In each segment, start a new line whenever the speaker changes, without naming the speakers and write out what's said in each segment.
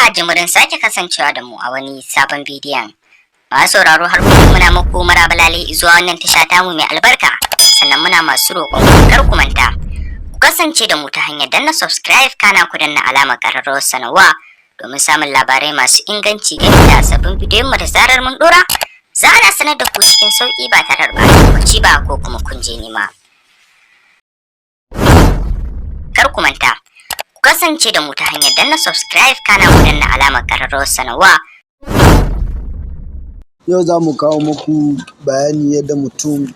Da jimirin sake kasancewa da mu a wani sabon bidiyon. Masu sauraro, har kullum muna muku maraba lale zuwa wannan tasha tamu mai albarka. Sannan muna masu roƙon ku, kar ku manta, ku kasance da mu ta hanyar danna subscribe, kana ku danna alamar ƙararrawar sanarwa domin samun labarai masu inganci game da sabbin bidiyon mu. Da zarar mun dora, za a sanar da ku cikin sauƙi ba tare da ɓata lokaci ba ko kuma kun je nema. Kar ku manta, ku kasance da mu ta hanyar danna subscribe, kana ku danna alamar ƙararrawar sanarwa.
Yau za mu kawo muku bayani yadda mutum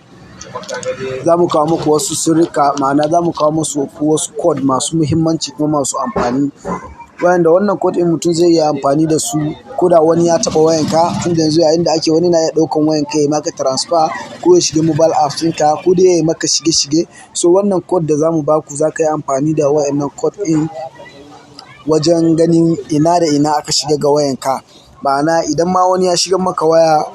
za mu kawo muku wasu sirrika, ma'ana za mu kawo musu wasu code masu muhimmanci kuma masu amfani. Wayanda wannan code ɗin mutum zai iya amfani da su ko da wani ya taɓa wayanka, tunda yanzu yayin da ake wani na iya ɗaukan wayanka ya maka transfer ko ya shiga mobile app ɗinka ko dai ya yi maka shige-shige. So wannan code da za mu baku, za ka yi amfani da wayannan code ɗin wajen ganin ina da ina aka shiga ga wayanka. Ma'ana, idan ma wani ya shigar maka waya,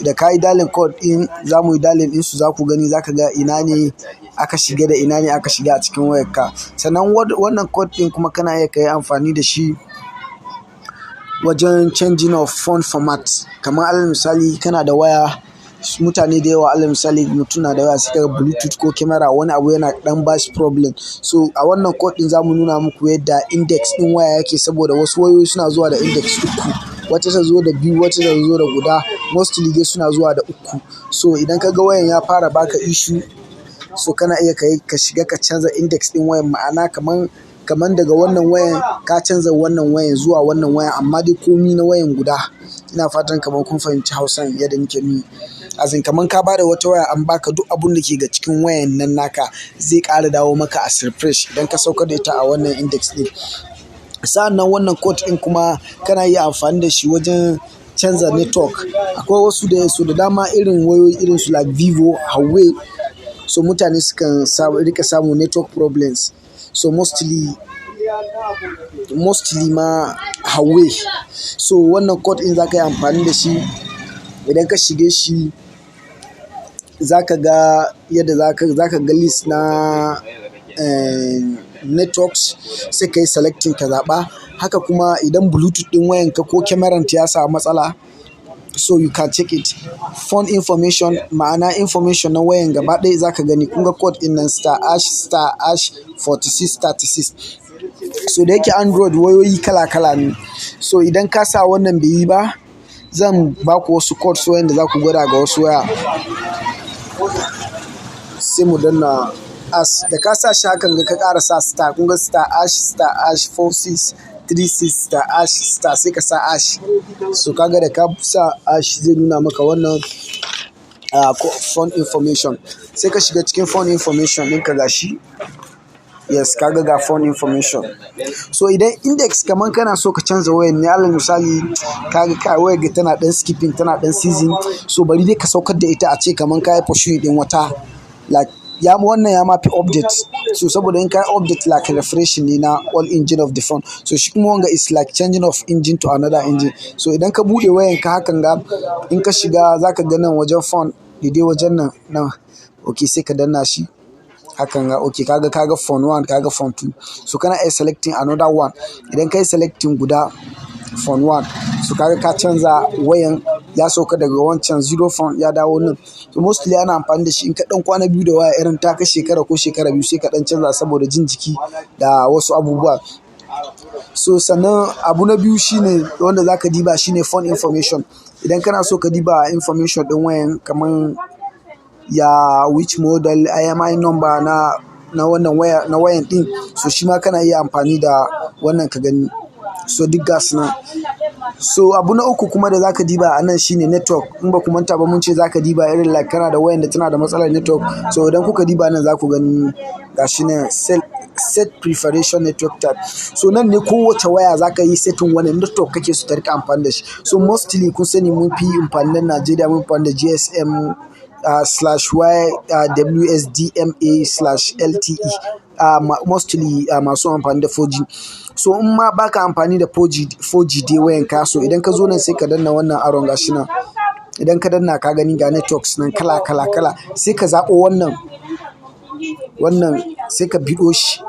da ka yi dialing code ɗin, za mu yi dialing ɗinsu, za ku gani, za ka ga ina ne aka shiga da ina ne aka shiga a cikin wayarka. Sannan wannan code ɗin kuma kana iya ka yi amfani da shi wajen changing of phone format. Kamar alal misali, kana da waya, mutane da yawa, alal misali mutum na da waya, sai ka ga Bluetooth ko camera wani abu yana ɗan bashi problem. So a wannan code ɗin za mu nuna muku yadda index ɗin waya yake, saboda wasu wayoyi suna zuwa da index uku, wata ta zo da biyu, wata ta zo da guda, mostly dai suna zuwa da uku. So idan ka ga wayan ya fara baka issue, so kana iya ka yi ka shiga ka canza index ɗin wayan, ma'ana kaman daga wannan wayan ka canza wannan wayan zuwa wannan wayan, amma dai komi na wayan guda. Ina fatan kamar kun fahimci Hausan yadda nake nufi. As in, kaman ka bada wata waya an baka, duk abun da ke ga cikin wayan nan naka zai ƙara dawo maka as refresh idan ka saukar da ita a wannan index ɗin. Sa'annan wannan code ɗin kuma kana iya amfani da shi wajen canza network. Akwai wasu da su da dama, irin wayoyi irin su like Vivo, Huawei, so mutane sukan samu rika samun network problems. So mostly ma Huawei. So wannan code ɗin za ka yi amfani da shi. Idan ka shige shi, za ka ga yadda za ka ga list na networks, sai ka yi selecting ka zaɓa. Haka kuma idan Bluetooth ɗin wayanka ko kyamarar ta ya samu matsala, so you can check it. Phone information, ma'ana information na wayan gaba ɗaya za ka gani. Kun ga code ɗin nan, *#*#4636. So da yake Android wayoyi kala kala ne. So idan ka sa wannan bai yi ba, zan ba ku wasu codes wayanda za ku gwada ga wasu waya. Sai mu danna as da ka sa shi hakan ga, ka ƙara sa star, kun ga *#*#4636*#*, sai ka sa hash. So ka ga da ka sa hash, zai nuna maka wannan phone information. Sai ka shiga cikin phone information ɗinka, gashi. Yes, ka ga phone information. So idan index, kaman kana so ka canza wayan ne, alal misali ka ga kai wayar ga tana ɗan skipping, tana ɗan seizing, so bari dai ka saukar da ita, a ce kaman ka yi pursuing ɗin wata like ya wannan ya ma fi update. So saboda in ka yi update, like refreshing ne na all engine of the phone. So shi kuma wanga is like changing of engine to another engine. So idan ka buɗe wayanka hakan ga, in ka shiga za ka ga nan wajen phone, daidai wajen nan nan. Okay, sai ka danna shi hakan ga. Okay, ka ga phone one, ka ga phone two. So kana iya selecting another one. Idan ka yi selecting guda phone one, so ka ga ka canza wayan, ya sauka daga wancan zero phone ya dawo nan. So mostly ana amfani da shi in ka ɗan kwana biyu da waya, irin ta kai shekara ko shekara 2, sai ka ɗan canza saboda jin jiki da wasu abubuwa. So sannan abu na biyu shine wanda za ka diba shine phone information. Idan kana so ka diba information ɗin wayan, kaman ya which model, IMEI number na wannan waya, na wayan ɗin, so shi ma kana iya amfani da wannan ka gani. So duk gasu nan. So abu na uku kuma da za ka diba a nan shine network. In ba ku manta ba, mun ce za ka diba irin like kana da wayan da tana da matsalar network. So idan kuka diba nan, za ku gani gashi nan, set preferential network type. So nan ne kowace waya za ka yi setting wane network kake so ta riƙa amfani da shi. So mostly kun sani mun fi amfani nan Najeriya, mun fi amfani da GSM slash Y WSDMA slash LTE. Mostly masu amfani da 4G. So in ma baka amfani da 4G, 4G dai wayanka, so idan ka zo nan sai ka danna wannan arrow, gashi nan. Idan ka danna, ka gani ga networks nan kala kala kala, sai ka zaɓo wannan, sai ka biɗo shi.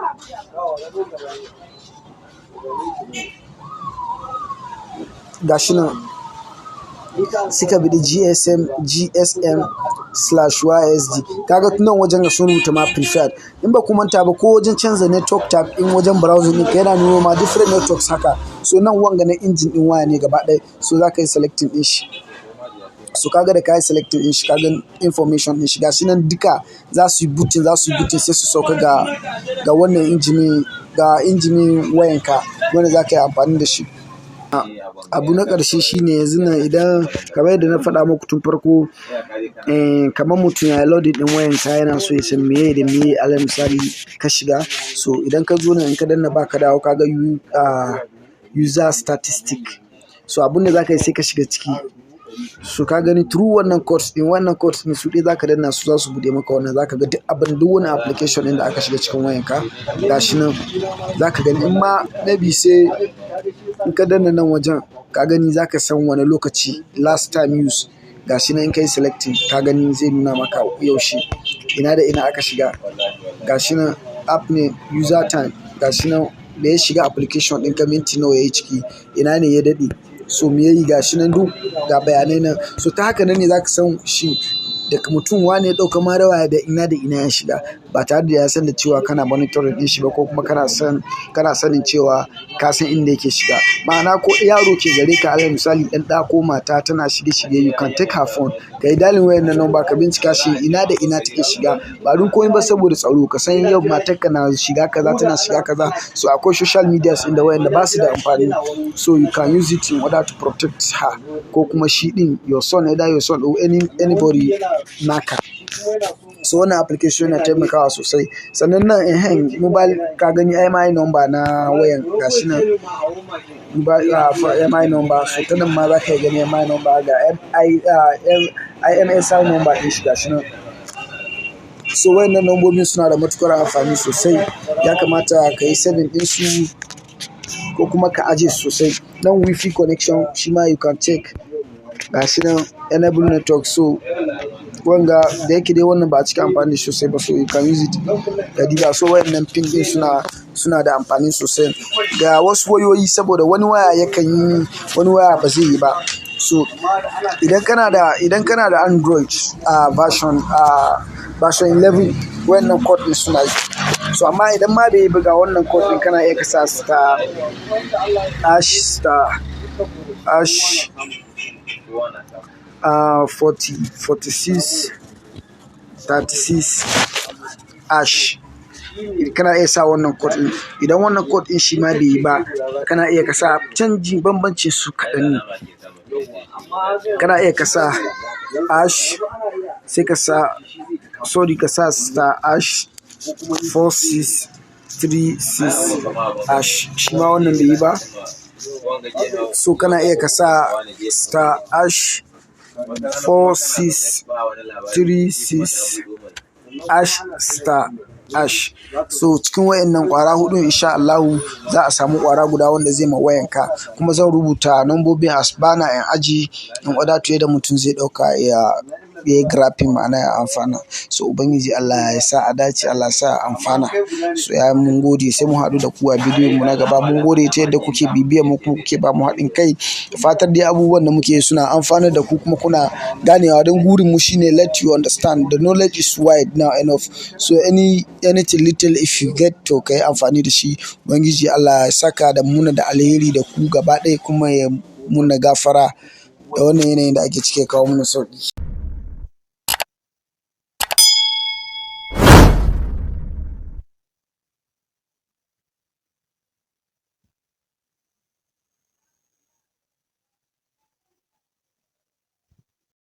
Gashi nan, sai ka biɗi GSM GSM/YSD. Kaga nan wajen sun rubuta ma preferred. In ba ku manta ba, ko wajen canza network type in wajen browsing ɗinka, yana nuno ma different networks haka. So nan wanga na engine ɗin waya ne gaba ɗaya, so za ka yi selecting ɗin shi. So kaga da ka yi selecting ɗin shi, kaga information ɗin shi gashi nan duka za su yi booting, za su yi booting, sai su sauka ga wannan injinin, ga injinin wayanka wanda za ka yi amfani da shi. Abu na ƙarshe shine yanzu nan, idan kamar yadda na faɗa muku tun farko, kamar mutum ya yi loading ɗin wayanka, yana so ya san meye da meye, alal misali, ka shiga. So idan ka zo nan, in ka danna ba ka dawo, ka ga user statistic. So abun da za ka yi, sai ka shiga ciki. So ka gani through wannan codes ɗin, wannan codes ɗin su ɗaya za ka danna su, za su buɗe maka wannan. Za ka ga duk abin, duk wani application ɗin da aka shiga cikin wayanka, gashi nan za ka gani. In ma maybe sai in ka danna nan wajen, ka gani, za ka san wane lokaci last time use. Gashi nan, in ka yi selecting, ka gani, zai nuna maka yaushe, ina da ina aka shiga. Gashi nan app ne, user time, gashi nan da ya shiga application ɗinka, minti nawa yayi ciki, ina ne ya daɗe, so me yayi, gashi nan duk ga bayanai nan. So ta haka nan ne za ka san shi daga mutum wane ya ɗauka ma waya, da ina da ina ya shiga, ba tare da ya san da cewa kana monitoring ɗin shi ba, ko kuma kana sanin cewa ka san inda yake shiga. Ma'ana, ko yaro ke gare ka, alal misali ɗan ɗa ko mata tana shige shige, you can take her phone, ka yi dialing wayan nan number, ka bincika shi ina da ina take shiga. Ba don komai ba saboda tsaro, ka san yau matarka na shiga kaza, tana shiga kaza. So akwai social medias inda wayanda ba su da amfani, so you can use it in order to protect her, ko kuma shi ɗin, your son, either your son or anybody naka. So wannan application yana taimakawa sosai. Sannan nan, ehen, mobile, ka gani, IMEI number na wayan, gashi nan mobile IMEI number. So ta nan ma za ka iya gani IMEI number, ga IMSI number ɗin shi, gashi nan. So wayannan nambobin suna da matuƙar amfani sosai. Ya kamata ka yi saving ɗinsu ko kuma ka ajiye su sosai. Nan WiFi connection shi ma you can check, gashi nan enable network. So wanga da yake dai wannan ba a cika amfani da shi sosai ba, so you can use it ka diba. So wayannan pin ɗin suna da amfani sosai ga wasu wayoyi, saboda wani waya yakan yi, wani waya ba zai yi ba. So idan kana da Android version 11, wayannan code ɗin suna yi. So amma idan ma bai yi ba, ga wannan code ɗin, kana iya ka sa star hash 40 46 36 hash. Kana iya sa wannan code ɗin. Idan wannan code ɗin shi ma bai yi ba, kana iya ka sa canji, bambancin su kaɗan ne. Kana iya ka sa hash, sai ka sa, sorry, ka sa *#4636#. Shi ma wannan bai yi ba. So kana iya ka sa *#4636#*#. So cikin wayannan ƙwara huɗun, in sha Allahu za a samu ƙwara guda wanda zai ma wayanka. Kuma zan rubuta nambobin as banner in aji in order to yadda mutum zai ɗauka ya yi grabbing, ma'ana ya amfana. So Ubangiji Allah ya sa a dace, Allah ya sa a amfana. So ya mun gode, sai mu haɗu da ku a bidiyon mu na gaba. Mun gode ta yadda kuke bibiyan mu kuma kuke ba mu haɗin kai. Fatar dai abubuwan da muke yi suna amfanar da ku kuma kuna ganewa, don burin mu shine let you understand the knowledge is wide now enough. So anything little if you get to, ka yi amfani da shi. Ubangiji Allah ya saka da muna da alheri da ku gaba ɗaya, kuma ya muna gafara da wannan yanayin da ake ciki, ya kawo mana sauƙi.